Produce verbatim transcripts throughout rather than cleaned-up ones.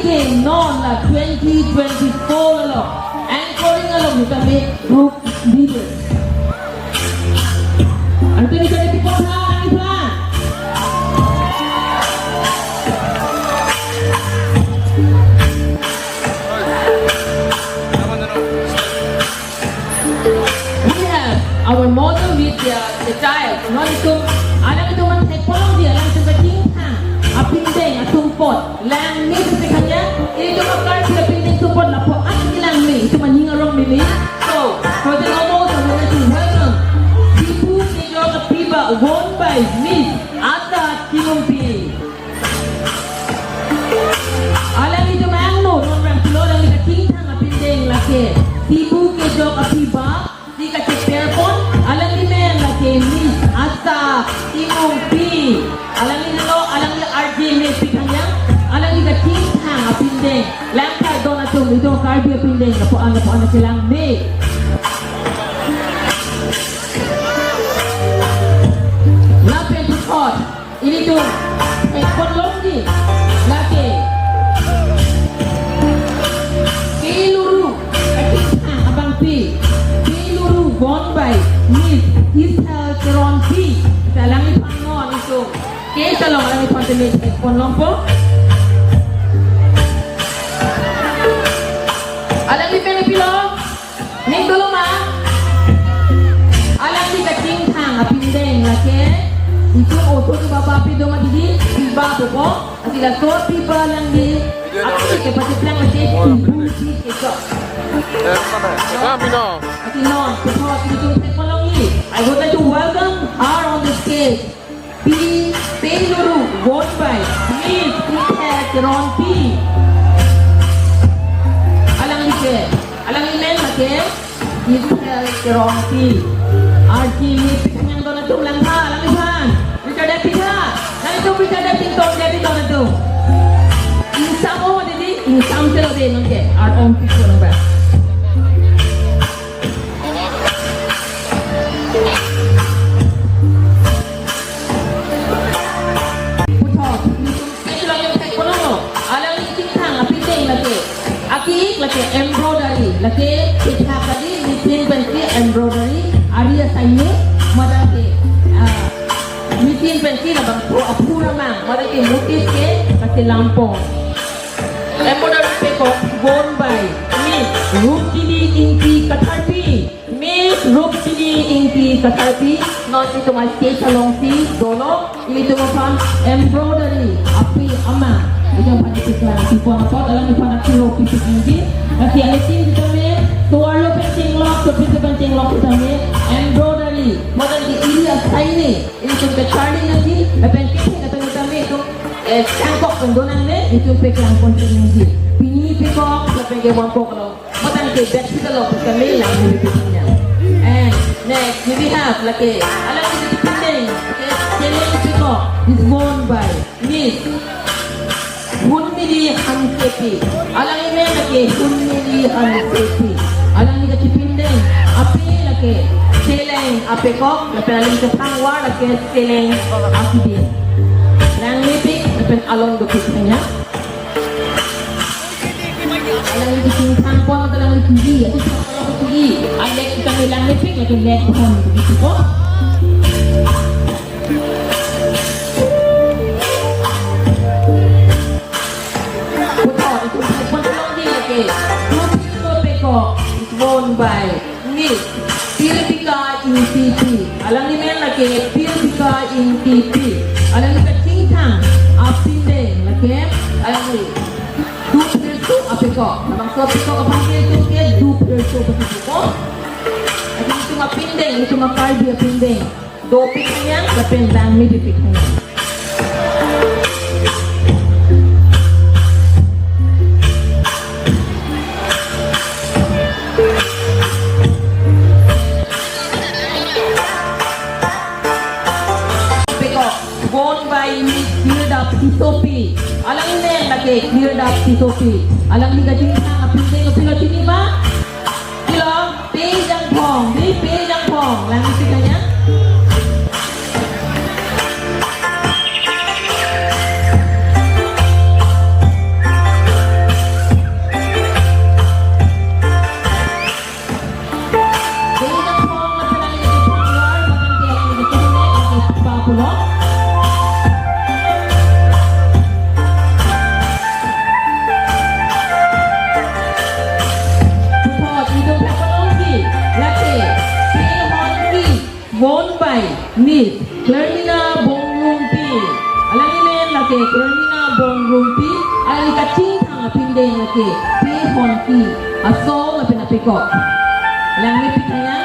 Non la twenty twenty-four along anchoring along sitame group leader. Anthony Kari Tipotha, Anipha. We have our mother with the, the child. Non itum, alanglitum aphan thekponlongji, alanglitum kachingthang apindeng atum apot. Langme pu si kanya, itum a-Karbi apindeng atum apot lapu-an langme, itum aning arong meme. So, for the normal, I would like to welcome Sibu Kejok Apiba, won by Miss Asa Timungpi. Alanglitum angno, non rang pulo, alangli kachingthang apindeng lake Sibu Kejok Apiba, si kacheperpon, alangli men lake Miss Asa Timungpi. Alangli lo, alangli R J mepik hanya, alangli kachingthang apindeng. Langtha don atum, itum Karbi apindeng, lapu-an, lapu-an kelangme. Lapen puthot, ilitum thekponlongji lake Peluru, kachingthang abangpi, Peluru won by Miss Ethel Teronpi. Alangliphan non itum kechalong, alangliphan tame thekponlongpo. Alangli pen pilo? Ning dolo ma? Alangli kachingthang apindeng lake, itum oso ke baba pi do ma didi, Piba pupo, lasi laso Piba alangli, aphi kepacheplang lake Sibu Kejok. Eh, mana? Kami no. Lasi non, puthot itum thekponlongji. I would like to welcome her on the stage. Pi, Peluru, won by Miss Ethel Teronpi. Alangli ke, alangli men lake Ethel Teronpi. R J mepik hanya don atum, langtha, alangliphan. Richard Depitha, nangtum Richard Depitha, don Depitha don atum. Ingsam o didi, ingsam selo de nonke, art on picture number. Puthot, itum kechalong itum thekponlonglo. Alangli kachingthang apindeng lake, aki-ik lake embroidery, lake pithak kali, machine pensi embroidery, ari asai ne, mada ke, ah, machine pensi labangso aphu ramang, mada ke motif ke kachelangpon. Embroidery pekok won by Miss Rupchini Ingti Katharpi. Miss Rupchini Ingti Katharpi, non itum a-stage alongsi dolo, ilitum aphan embroidery ape ama, itum aphan ipiklang sipon apot, alangliphan akiro pipik nangji. Lasi alanglitum sitame, tovar lo pen chenglok, sopit pen chenglok sitame, embroidery, mada ke ari asai ne, ilitum kacharli nangji, lapen kethek atum sitame itum, eh, changkok pen do nangne, itum peklangpon nangji. Pini pekok, lapen ke won pekok lo. Mada ke bed sita lo, kami lang nilipitnya. And next, we have lake, alangli kachipindeng, lake, cheleng pekok is won by Miss Hunmili Hansepi. Alangli men lake Hunmili Hansepi. Alangli kachipindeng ape lake cheleng apekok, lapen alangli kachethang awar lake cheleng akidi. Langmepik, lapen along dopik hanya. Alangli kachingthangpon, alangli kachingthang, alangli kachingthang. Alek kami langmepik, lake lek hon, begitu ko. Puthot, itum thekponlongji lake. Two pekok, it's won by Miss Pilbika Ingtipi. Alangli men lake Pilbika Ingtipi. Alangli kachingthang apindeng lake, alangli du phirso apekok. Labangso apekok aphan ke itum ke du phirso apekok. Lasi itum apindeng, itum a-Karbi apindeng. Dopik hanya, lapen langmepik hanya. Pekok, won by Miss Kirdap Tisopi. Alangli men lake Kirdap Tisopi. Alangli kachingthang apindeng, pilo chini ma? Pilo, Pe Jangphong, di Pe Jangphong. Langmepik hanya. Miss Clermina Bongrumpi. Alangli men lake Clermina Bongrumpi. Alangli kachingthang apindeng lake Pehonki. Aso lapen apekok. Alangli pi thang ya.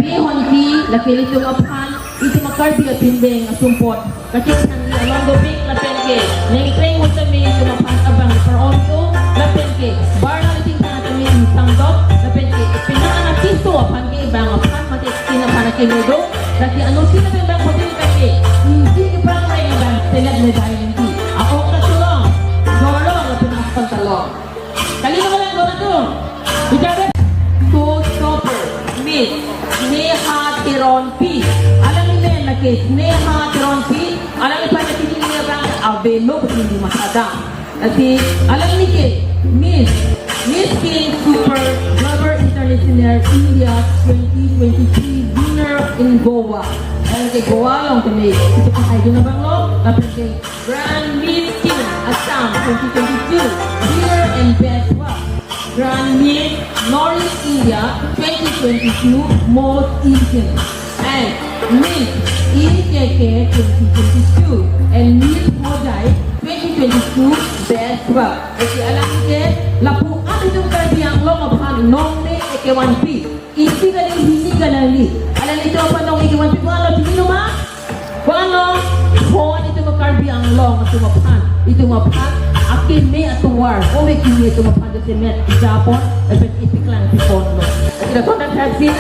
Pehonki lake ilitum aphan, itum a-Karbi apindeng asumpot kachingthang along dopik lapen ke nengkreng mo tame itum aphan abang par-on do, lapen ke barna itum aphan tame insang dok, lapen ke penang anak kiso aphan ke bang aphan mate tin aphan ke medo, lake anuttin lapen bang hotel ke, inti ke bang lain bang selet le bai inti. A-ok ta cholong, dorong lapen askal ta long. Kali na lang dona tu. Ijare. Showstopper, Miss Sneha Teronpi. Alangli men lake Sneha Teronpi. Alangli pen lake ini abang avelo putih di masa dam. Lasi alangli ke Miss, Miss Teen Super Jobber International India twenty twenty-three winner in Goa. Alangli ke Goa along tame itum pahai dun abang lo, lapen ke Grand Miss Teen Assam twenty twenty-two, winner and best work. Grand Miss North East India twenty twenty-two, most Asian. And Miss E K K twenty twenty-two, and Miss Hojai twenty twenty-two, best work. Lasi alangli ke lapu-an itum Karbi Anglong aphan nongle ekevanpi. Isi kali, hini kali. Alanglitum aphan nongle ekevanpi, ko-an lo, chini lo ma? Ko-an lo? Phone itum Karbi Anglong atum aphan, itum aphan akeme atovar, ove kimi atum aphan jasemet japon, lapen ipiklang pipon lo. Kita kontak taxi.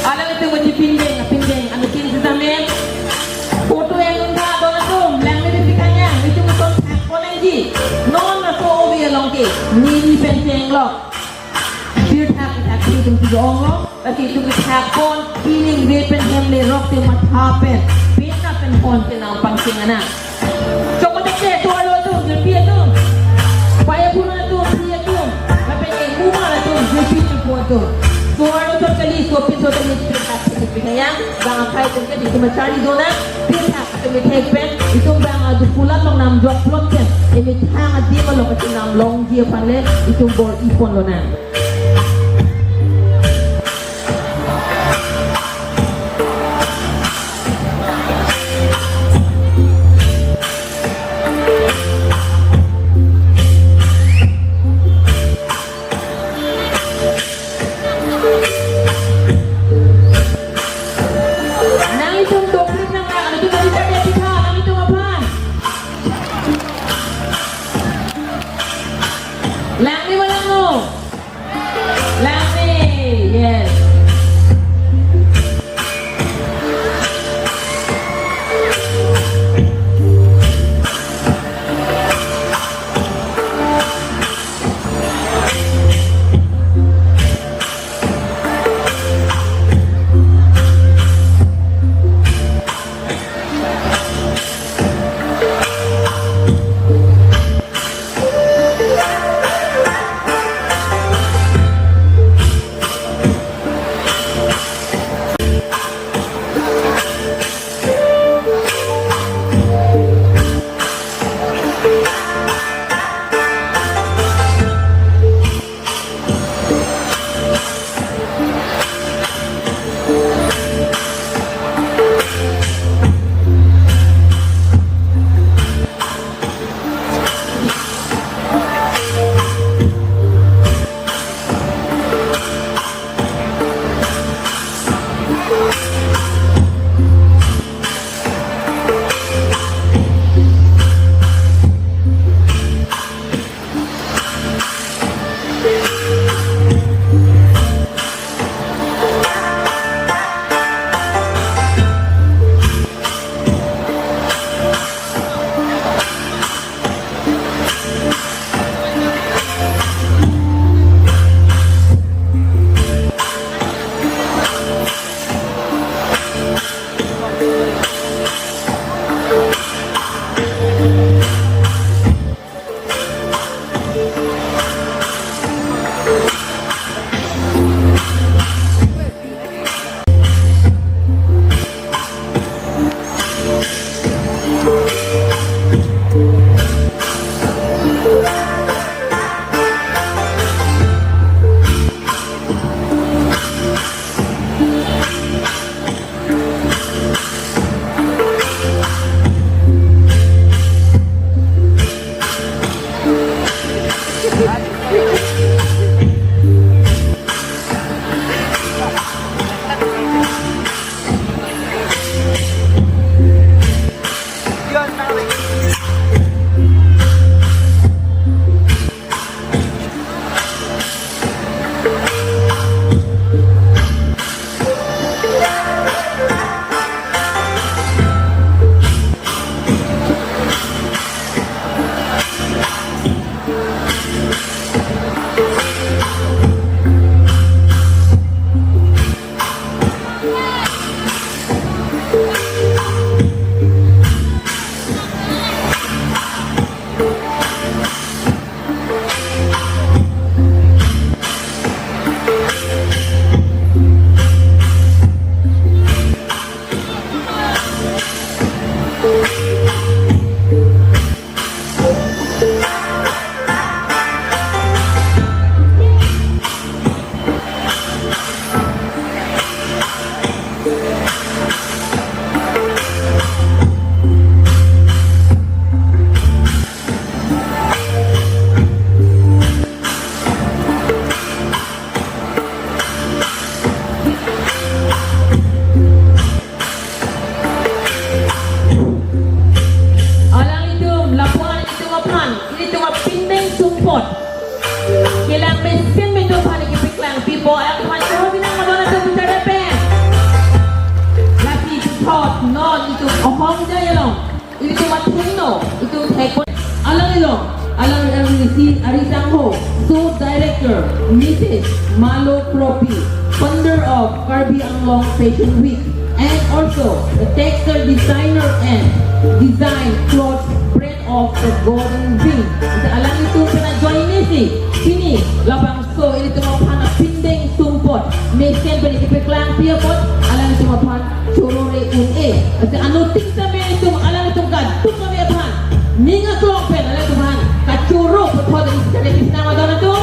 Alanglitum mati pindeng, pindeng, anu tin sitame. Photo yang nungka dona tum, lang ni di pikanya, itum ton thak koneng ji. Non na ko ovi along ke, nini pen cheng lo. Pirthak, thak itum si ong lo, lasi itum thak pon, pining ve pen hem le rok te matha pen, pena pen pon te nangpangcheng ana. Chokmatik te, tovar lo atum, jirpi atum. Paya puna atum, pi atum. Lapen ke muma atum, jirpi atum, pu atum. Tovar lo chot kali, sopin sopin ni pirthak, pirthak yang, bang akai atum ke, itum charli dona, pirthak, itum thek pen, itum bang adu pulat long nam jok plot pen, imethang adim along itum nam longji aphan le, itum bor-i pon lonang. pot. Kelang mesen mesen aphan neli kepeklang pipo, alanglitum aphan choro pinang ma don atum bichare pen. Lasi puthot non itum ahong jai along, ilitum athengno, itum thekpo. Alang ilong, alang, alang isi ari sangho, so director, Missus Malo Kropi, founder of Karbi Anglong Fashion Week, and also the textile designer and design clothes brand of the Golden Wing. Isi alanglitum pen ajoine si, pini labangso ilitum aphan apindeng sumpot, mesen pen neli kepeklang pi apot, alanglitum aphan choro re un-e. Isi anuttin tame ilitum alanglitum kadokave aphan ning aklong pen alanglitum aphan kachoro puthot isi kare pisna ma don atum.